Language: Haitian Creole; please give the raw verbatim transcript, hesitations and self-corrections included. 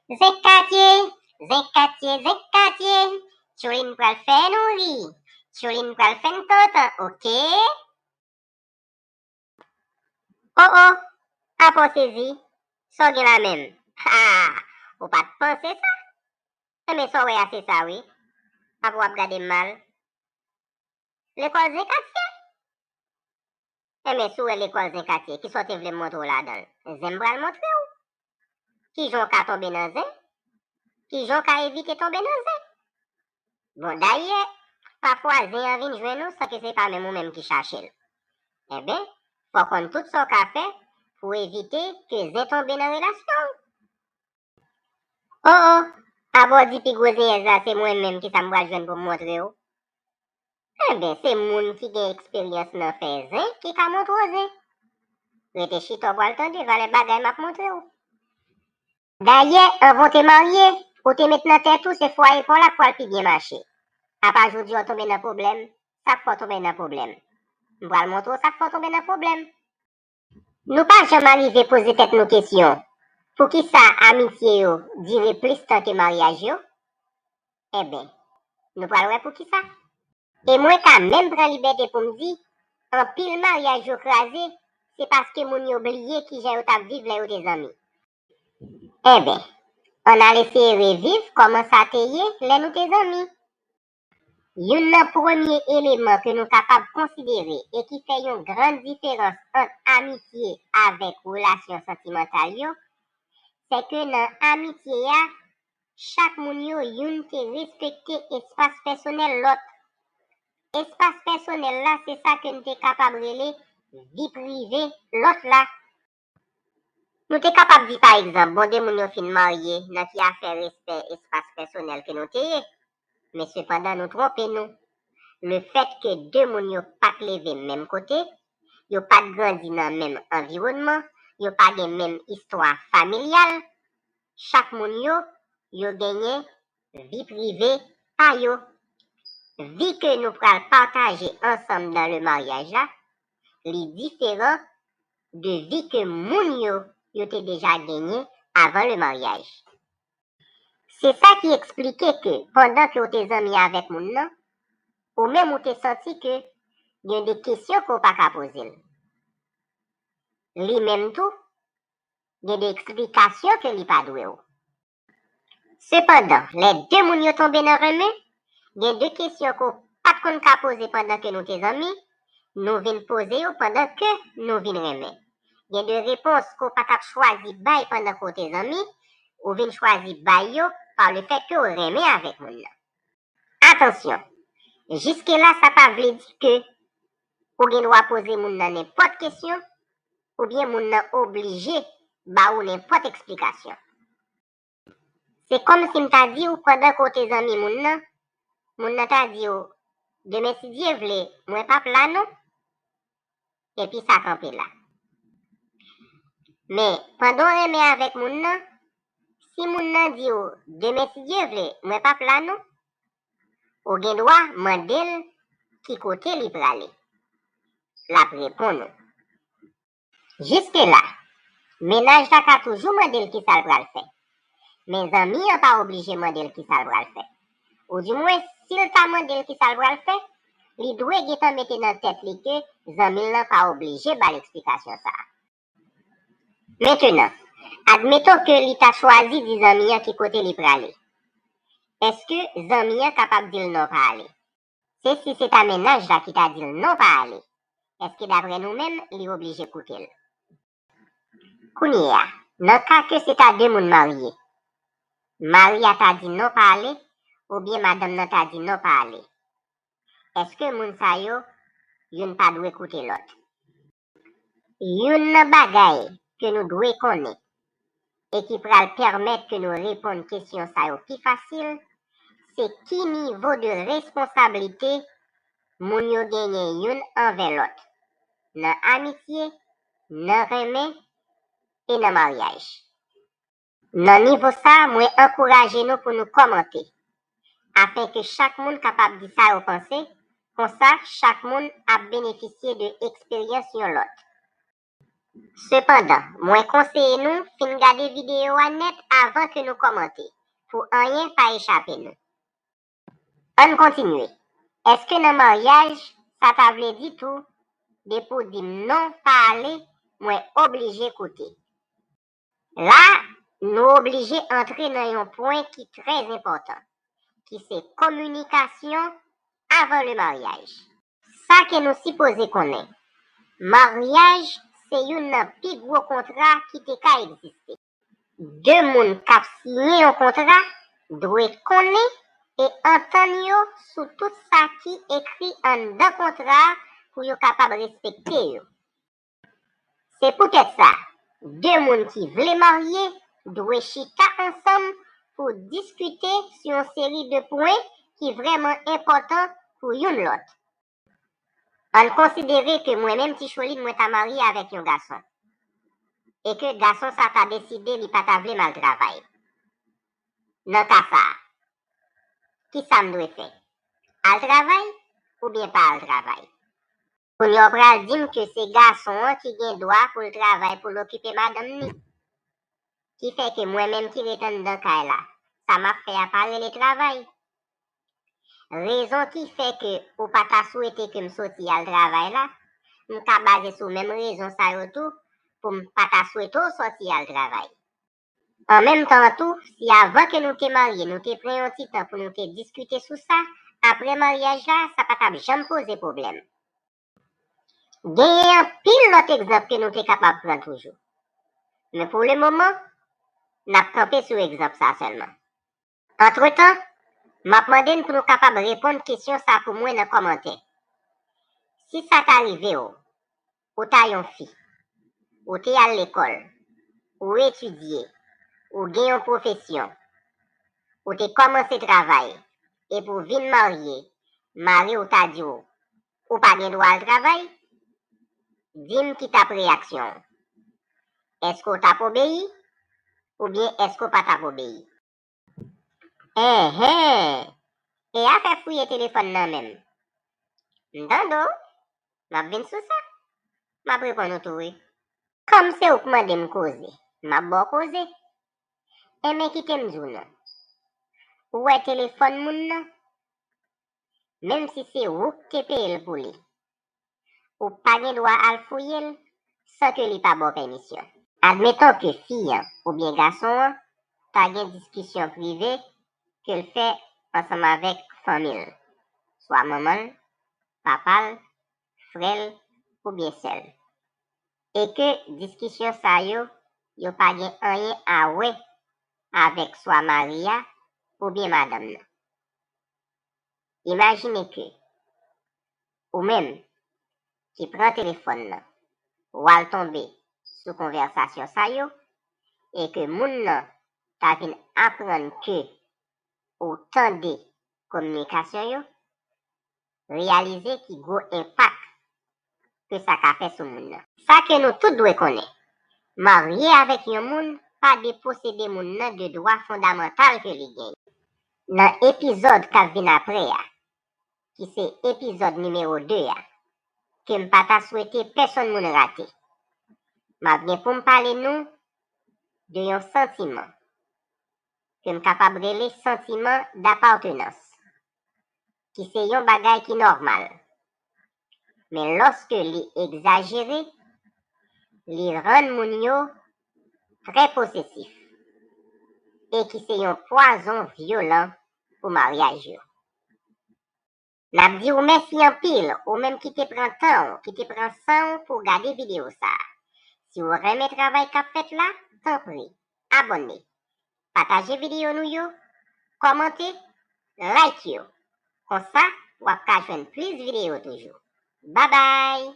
Zen Katye, Zen Katye, Zen Katye. Tchoulin pral fè nou ri. Tchoulin pral fè n kontan, oke? O o, apa w sezi? Sa w gen la menm? Ha! Ou pa t panse sa? Enben, sa w wè a se sa wi. Apa w ap gade m mal? Lekòl Zen Katye? Enben, si w wè lekòl Zen Katye, kisa w te vle m montre w ladan l? Zen m pral montre w. Kijan w ka tonbe nan zen? Kijan w ka evite tonbe nan zen? Bon, dayè, pafwa zen an vin jwenn ou san ke se pa menm ou menm ki chache l. Enben, fò w konn tout sa w ka fè pou w evite ke zen tonbe nan relasyon w. O o, apa w di pi gwo zenyèz la se mwen menm, kisa m pral jwenn pou m montre w? Enben, se moun ki gen eksperyans nan fè zen ki ka montre w zen. Rete chita w pral tande valè bagay m ap montre w. Dayè, anvan w te marye, ou te met nan tèt ou se fwaye pa w la k pral pi byen mache. Apa jodi a w tonbe nan pwoblèm, sa k fè w tonbe nan pwoblèm? M pral montre w sa k fè w tonbe nan pwoblèm. Nou pa janm arive poze tèt nou kesyon, poukisa amitye yo dire plis tan ke maryaj yo? Enben, nou pral wè poukisa. E mwen ka menm pran libète pou m di, anpil maryaj yo kraze, se paske moun yo bliye kijan yo t ap viv lè yo te zanmi. Enben, ann al eseye reviv kòman sa te ye lè nou te zanmi. Youn nan premye eleman ke nou kapab konsidere e ki fè yon gran diferans ant amitye avèk relasyon santimantal yo, se ke nan amitye a, chak moun yo, youn te respekte espas pèsonèl lòt. Espas pèsonèl la, se sa ke n te kapab rele vi prive lòt la. Nou te kapab di, pa egzanp, bon, de moun yo fin marye, nan ki afè respè espas pèsonèl ke nou te ye. Men sepandan, nou twonpe nou. Lefètke de moun yo pa t leve menm kote, yo pa t grandi nan menm anviwònman, yo pa gen menm istwa familyal, chak moun yo, yo genyen vi prive pa yo. Vi ke nou pral pataje ansanm dans le mariage la, li diferan de vi ke moun yo, yo te deja genyen avan le maryaj. Se sa ki eksplike ke pandan ke w te zanmi avèk moun nan, ou menm ou te santi ke gen de kesyon ke w pa ka poze l. Li menm tou, gen de eksplikasyon ke li pa dwe w. Sepandan, lè de moun yo tonbe nan renmen, gen de kesyon ke w pa t konn ka poze pandan ke nou te zanmi, nou vin poze yo pandan ke nou vin renmen. Gen de repons ke w pa t ap chwazi bay pandan ke w te zanmi, ou vin chwazi bay yo pa lefètke w renmen avèk moun nan. Atansyon, jiske la sa pa vle di ke ou gen dwa poze moun nan nenpòt kesyon, oubyen moun nan oblije ba ou nenpòt eksplikasyon. Se kòmsi m ta di w, pandan ke w te zanmi moun nan, moun nan ta di w, demen si Dye vle, mwen p ap la non. Epi sa kanpe la. Men, pandan w renmen avèk moun nan, si moun nan di w, demen si Dye vle, mwen p ap la non, ou gen dwa mande l ki kote li prale. L ap reponn ou. Jiske la, mennaj la ka toujou mande l kisa l pral fè. Men zanmi an pa oblije mande l kisa l pral fè. Oudimwen, si l ta mande l kisa l pral fè, li dwe gentan mete nan tèt li ke zanmi l lan pa oblije ba l eksplikasyon sa a. Mentenan, admeton ke li ta chwazi di zanmi an ki kote li prale. Èske zanmi an kapab di l non pa ale? Se si se ta mennaj la ki ta di l non pa ale, èske daprè nou menm, li oblije koute l? Kounye a, nan ka ke se ta de moun marye, mari a ta di non pa ale, oubyen madanm nan ta di non pa ale, èske moun sa yo, youn pa dwe koute lòt? Youn nan bagay ke nou dwe konnen e ki pral pèmèt ke nou reponn kesyon sa yo pi fasil, se ki nivo de responsablite moun yo genyen youn anvè lòt, nan amitye, nan renmen e nan maryaj. Nan nivo sa a, mwen ankouraje nou pou nou kòmante, afen ke chak moun kapab di sa yo panse, konsa chak moun ap benefisye de eksperyans yon lòt. Sepandan, mwen konseye nou fin gade videyo a nèt avan ke nou kòmante, pou anyen pa echape nou. Ann kontinye. Èske nan maryaj, sa ta vle di tou, depi w di m non, pa ale, mwen oblije koute? La, nou oblije antre nan yon pwen ki trè enpòtan, ki se kominikasyon avan le maryaj. Sa ke nou sipoze konnen, maryaj se youn nan pi gwo kontra ki te ka egziste. De moun k ap siyen yon kontra dwe konnen e antann yo sou tout sa ki ekri anndan kontra a pou yo kapab respekte yo. Se poutèt sa, de moun ki vle marye dwe chita ansanm pou diskite sou yon seri de pwen ki vrèman enpòtan pou youn lòt. Ann konsidere ke mwen menm, Ti Cholin, mwen ta marye avèk yon gason, e ke gason sa ta deside li pa ta vle m al travay. Nan ka sa a, ki sa m dwe fè? Al travay oubyen pa al travay? Kounye a w pral di m ke se gason an ki gen dwa pou l travay, pou l okipe madanm ni. Ki fè ke mwen menm ki ret anndan kay la, sa m ap fè a pa rele travay. Rezon ki fè ke ou pa ta swete ke m soti al travay la, m ka baze sou menm rezon sa yo tou pou m pa ta swete w sòti al travay. An menm tan an tou, si avan ke nou te marye, nou te pran yon ti tan pou nou te diskite sou sa, apre maryaj la, sa pa t ap janm poze pwoblèm. Genyen anpil lòt egzanp ke nou te kapab pran toujou. Men pou le moman, n ap kanpe sou egzanp sa a sèlman. Antretan, m ap mande n pou nou kapab reponn kesyon sa a pou mwen nan kòmantè. Si sa ta rive w, ou ta yon fi, ou te al lekòl, ou etidye, ou gen yon pwofesyon, ou te kòmanse travay, epi w vin marye, mari w ta di w, ou pa gen dwa al travay? Di m ki t ap reyaksyon w. Èske w t ap obeyi? Oubyen èske w pa t ap obeyi? Enhen! E afè fouye telefòn nan menm? M tande w, m ap vin sou sa. M ap reponn ou tou wi. Kòm se ou k mande m koze, m ap ba w koze. Enben kite m di w non. Ou wè telefòn moun nan? Menm si se ou k te peye l pou li, ou pa gen dwa al fouye l san ke li pa ba w pèmisyon. Admeton ke fi an oubyen gason an ta gen diskisyon prive ke l fè ansanm avèk fanmi l, swa manman l, papa l, frè l oubyen sè l, e ke diskisyon sa yo, yo pa gen anyen a wè avèk swa mari a oubyen madanm nan. Imajine ke ou menm ki pran telefòn nan, w al tonbe sou konvèsasyon sa yo, e ke moun nan ta vin aprann ke ou tande kominikasyon yo, reyalize ki gwo enpak ke sa ka fè sou moun nan. Sa ke nou tout dwe konnen, marye avèk yon moun pa deposede moun nan de dwa fondamantal ke li genyen. Nan epizòd k ap vin apre a, ki se epizòd nimewo de a, ke m pa ta swete pèsonn moun rate, m ap gen pou m pale nou de yon santiman ke m kapab rele santiman dapatnans, ki se yon bagay ki nòmal. Men lòske li egzajere, li rann moun yo trè posesif e ki se yon pwazon vyolan pou maryaj yo. N ap di w mèsi anpil, ou menm ki te pran tan w, ki te pran san w pou w gade videyo sa a. Si w renmen travay k ap fèt la, tanpri, abòne, pataje videyo nou yo, kòmante, like yo. Konsa, w ap ka jwenn plis videyo toujou. Babay!